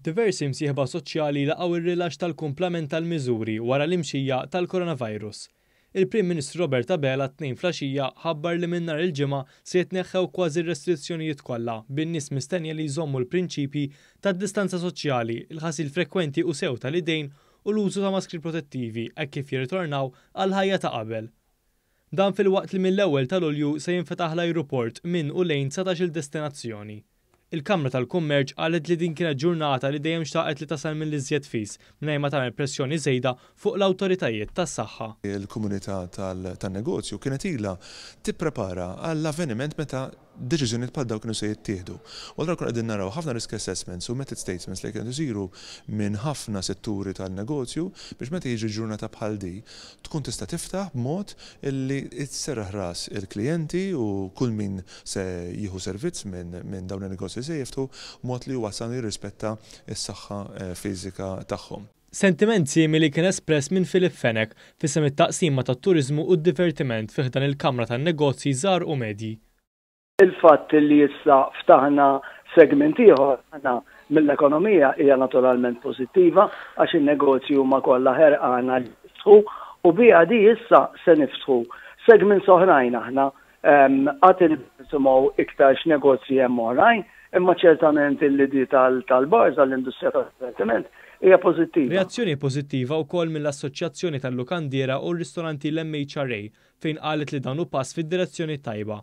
Diversi msieħba soċjali laqgħu r-rilaxx tal-kumplament tal-miżuri wara l-imxija tal-coronavirus. Il-Prim Ministru Robert Abela t-Tnejn flaxija ħabbar li minn nhar il-Ġimgħa se jitneħħew kważi r-restrizzjonijiet kollha bin-nies mistennija li jżommu l-prinċipji tad-distanza soċjali, il-ħasil frekwenti u sew tal-idejn u l-użu ta' maskri protettivi hekk kif jirritornaw għall-ħajja ta' qabel. Dan filwaqt li mill-ewwel ta' Lulju se jinfetaħ l-ajruport minn u lejn 19-il destinazzjoni. Il-Kamra tal-Kummerċ qalet li din kienet ġurnata li dejjem xtaqet li tasal mill-iżjed fis mingħajr ma tagħmel pressjoni żejda fuq l-awtoritajiet tas-saħħa. Il-komunità tan-negozju kienet ilha tipprepara għall-avveniment meta deċiżjonijiet bħal dawn kienu se jittieħdu. U allura konna qegħdin naraw ħafna risk assessments u method statements li kienu isiru minn ħafna setturi tan-negozju biex meta jiġi ġurnata bħal di tkun tista' tiftaħ b'mod illi sserraħ ras il-klijenti u kull min se jieħu servizz minn dawn in-negozji li se jiftħu b'mod li huwa san u jirrispetta s-saħħa fiżika tagħhom. Sentiment simili kien espress minn Philip Fenech f'isem it-Taqsima tat-Turiżmu u d-Divertiment fi ħdan il-Kamra tan-Negozji Żgħar u Medji. Il-fatt li issa ftaħna segment ieħor aħna mill-ekonomija hija naturalment pożittiva għax in-negozji huma kollha ħerqana li jiftħu u biha di issa se niftħu segments oħrajn aħna. Għad irridu nisimgħu iktar x'negozji hemm oħrajn, imma ċertament illi di tal-bars għall-industrija tad-divertiment hija pożittiva. Reazzjoni pożittiva wkoll mill-Assoċjazzjoni tal-Lukandiera u r-Ristoranti l-MHRA fejn qalet li dan hu pass fid-direzzjoni t-tajba.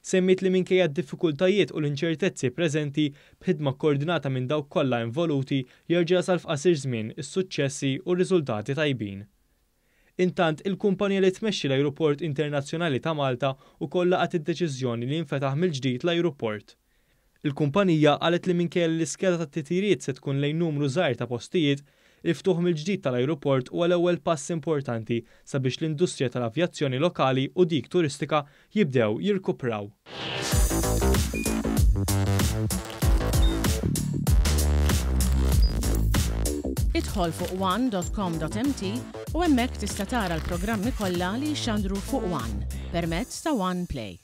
Semmiet li minkejja d-diffikultajiet u l-inċertezzi preżenti, b'ħidma kkoordinata minn dawk kollha involuti jerġa' jasal f'qasir żmien is-suċċessi u r-riżultati tajbin. Intant, il-kumpanija li tmexxi l-Ajruport Internazzjonali ta' Malta wkoll laqgħet id-deċiżjoni li jinfetaħ mill-ġdid l-ajruport. Il-kumpanija qalet li minkejja li l-iskeda tat-titjiriet se tkun lejn numru żgħir ta' postijiet, il-ftuħ mill-ġdid tal-ajruport huwa l-ewwel pass importanti sabiex l-industrija tal-avjazzjoni lokali u dik turistika jibdew jirkupraw. Idħol fuq one.com.mt u hemmhekk tista' tara l-programmi kollha li jixxandru fuq One permezz ta' One Play.